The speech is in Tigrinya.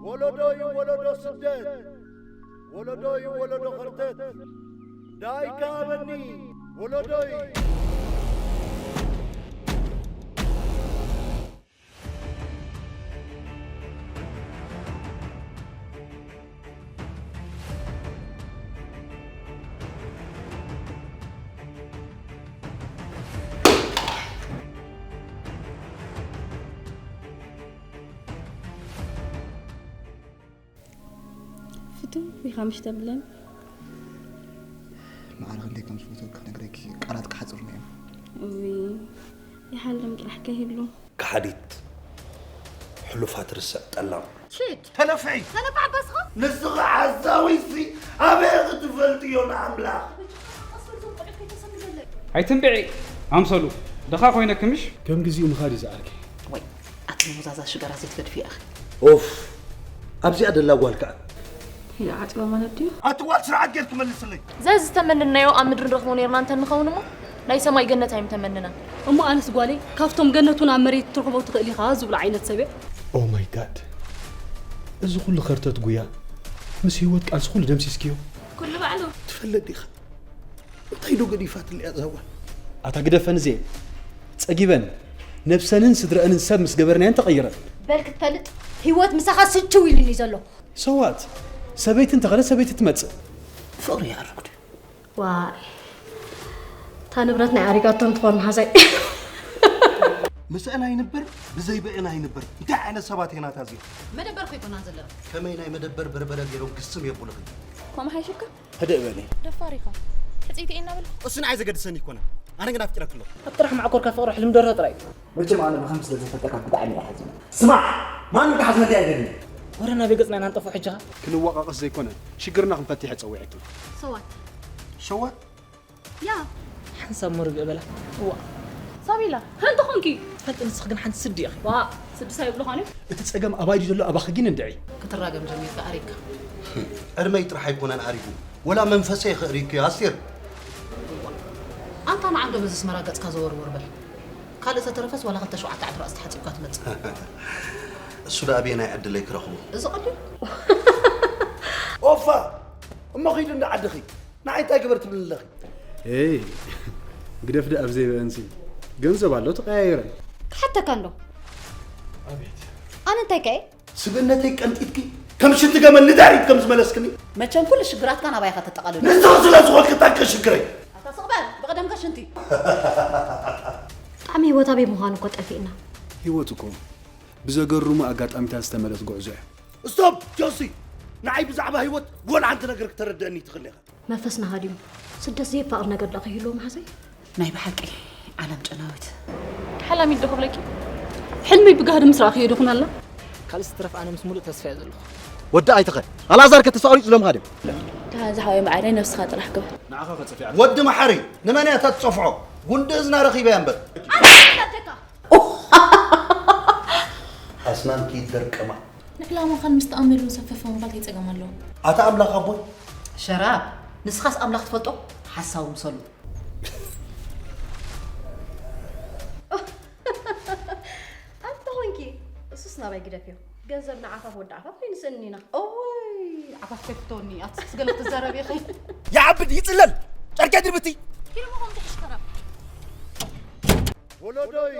ወለዶይ ወለዶ ስደት፣ ወለዶይ ወለዶ ኸርተት፣ ዳይካ ኣበኒ ወለዶይ። ፍትው ኢኻ ምሽ ተብለን። ማዕረ ክንደይ ከም ዝፈትወኪ ክነግረኪ ቃላት ክሓጽሩኒ እዮም። እውይ፣ ይሓልም ጥራሕ ከይህሉ። ከሓዲት፣ ሕሉፋ ትርስዕ ጠላም። ሽድ! ተነፍዒ! ተነፍዕ ኣባስኻ? ንስኺ ሓሳዊሲ ኣበይ ክትፈልጥዮ ንኣምላኽ? ኣይትንብዒ ኣምሰሉ። ድኻ ኮይነኪ ምሽ? ከም ግዜኡ ምኻድ እዩ ዝዓርከይ። ወይ ኣቲ ሞዛዛ ሽጋራ ዘይትገድፊ ኢኺ። ኡፍ፣ ኣብዚኣ ደላ ጓል ከኣ። ኢላ ዓጽዋ ማለት ድዩ? ኣቲ ጓል ስርዓት ጌርኪ መልስለይ። ዘዚ ዝተመነናዮ ኣብ ምድሪ ንረኽቦ ነይርና እንተ ንኸውን እሞ ናይ ሰማይ ገነት ኣይምተመንናን። እሞ ኣነስ ጓለይ ካብቶም ገነት እውን ኣብ መሬት ትረኽቦ ትኽእል ኢኻ ዝብሉ ዓይነት ሰብ እየ። Oh my God፣ እዚ ኩሉ ከርተት ጉያ ምስ ህይወት ቃልሲ ኩሉ ደምሲስክዮ። ኩሉ ባዕሉ። ትፈለጥ ዲኻ እንታይ ዶ ገዲፋትለያ እዛ ጓል? ኣታ ግደፈን እዜ ጸጊበን ነብሰንን ስድረአንን ሰብ ምስ ገበርናየን ተቐይረን። በል ክትፈልጥ ህይወት ምሳኻ ስችው ኢሉኒ ዘሎ። ሰዋት ሰበይቲ እንተኸደ ሰበይቲ ትመጽእ። ፍቕሪ ይኣርግ ድዩ? ዋይ እታ ንብረት ናይ ኣሪጋቶ እንትኾን መሓዛይ። ምስአን ኣይንበር ብዘይ ብአን ኣይንበር እንታይ ዓይነት ሰባት ኢና እዚኦም? መደበር እኮ ኣይኮናን ዘለና። ከመይ ናይ መደበር በርበረ ገይሮም ግስም የብሉኺ? ከምኡ ሓይሽካ? ህድእ በሊ። ደፋር ኢኻ። ሕጽይቲ ኢና በልኩ። እሱ ንዓይ ዘገድሰኒ ይኮነ። ኣነ ግን ኣፍቂረኪ ኣለኹ። ኣብ ጥራሕ ማዕኮርካ ፍቕሪ ሕልም ደርሆ ጥራይ እዩ። መቸም ኣነ ብኸምዚ ስለ ዝፈልጠካ ብጣዕሚ እየ ሓዚነ። ስማዕ! ማንም ክሓዝነለይ ኣይደልን። ወረ ናበይ ገጽና ኢና ንጠፍኦ ሕጂ ኸ? ክንወቃቀስ ዘይኮነ ሽግርና ክንፈትሕ እየ ጸዊዐኪ። ሰዋት። ሸዋት? ያ። ሓንሳብ መርብእ በላ። እዋ። ሳቢላ፣ ሓንቲ ኾንኪ። ፈልጥ ንስኺ ግን ሓንቲ ስዲ ኢኺ። ዋ፣ ስድሳ ይብሉኻን እዩ። እቲ ጸገም ኣባይ ድዩ ዘሎ ኣባኺ ግን እንድዒ። ክትራገም ጀሚርካ ኣሪግካ። ዕድመይ ጥራሕ ኣይኮነን ኣሪጉ፣ ወላ መንፈሰይ ክእሪግኪ እዩ ኣስቴር። ኣንታ ንዓንዶ በዚ ኣስመራ ገጽካ ዘወርወር በል። ካልእ ተተረፈስ ዋላ ክልተ ሸውዓተ ዓዲ ራእሲ ተሓጺብካ ትመጽእ። እሱ ደኣ ኣበየናይ ዕድለይ ክረኽቦ? እዚ ቀሊል። ኦፋ! እሞ ኺድ እንዳ ዓድኺ። ንዓይ እንታይ ግበር ትብልኒ ኣለኺ? ኤይ፣ ግደፍ ደኣ ብዘይ በእንሲ። ገንዘብ ኣሎ ተቐያይረን። ክሓተካ እንዶ። ኣቤት። ኣነ እንታይ ከ? ስብእነተይ ቀንጢጥኪ፣ ከም ሽንቲ ገመል ንዳሪት ከም ዝመለስክኒ። መቸም ኩሉ ሽግራትካ ናባይ ኢኻ ተጠቓልሎ። ንስኺ ስለ ዝኾንኪ እንታይ ከሽግረይ? ኣታ ስቕ በል፣ ብቐደምካ ሽንቲ። ብጣዕሚ ህይወት ኣበይ ምዃኑ እኮ ጠፊእና። ህይወት እኮ ብዘገርሙ ኣጋጣሚታት ዝተመልአት ጉዕዞ እያ። ስቶፕ! ጆሲ! ንዓይ ብዛዕባ ህይወት ወላ ሓንቲ ነገር ክተረድአኒ ትኽእል ኢኻ። መንፈስና ሃዲሙ። ስደት ዘየፋቕር ነገር ደኣ ከይህልዎ መሓዘይ? ናይ ብሓቂ ዓለም ጨናዊት። ሓላሚት ዶ ክብለኪ? ሕልመይ ብጋህዲ ምስ ረኣኽዮ ዶ ኩን ኣላ? ካልእ ዝተረፍ ኣነ ምስ ሙሉእ ተስፋ እየ ዘለኹ። ወዲ ኣይትኸ ኣልኣዛር ከ ተስፋ ኣቑሪጹ ኢሎምኻ ድዮም? ደሓን ዝሓወይ መዓረይ ነብስኻ ጥራሕ ግበር። ንዓኻ ከጸፊዓ። ወዲ መሓሪ ንመን እያ እታ ትጸፍዖ? ጉንዲ እዝና ረኺበያ እምበር። ኣስናንኪ ይደርቀማ። ንዕላማኻን ምስ ተኣመሉን ሰብ ፈፈ ምባል እንታይ ጸገም ኣለዎ? ኣታ ኣምላኽ ኣቦይ። ሸራብ፣ ንስኻስ ኣምላኽ ትፈልጦ? ሓሳዊ ምሰሉ። ኣንተ ኾንኪ፣ እሱስ ናባይ ግደፍዮ። ገንዘብ ንዓፋፍ ወዲ ዓፋፍ ኣይንስእንን ኢና። ኦይ፣ ዓፋፍ ከይፍተወኒ፣ ኣትስክስ ገለ ክትዛረብ ኢኺ። ይዓብድ ይጽለል፣ ጨርቂ ድርብቲ። ኪሎ ሞኾም ትሕሽከራ። ወለዶይ!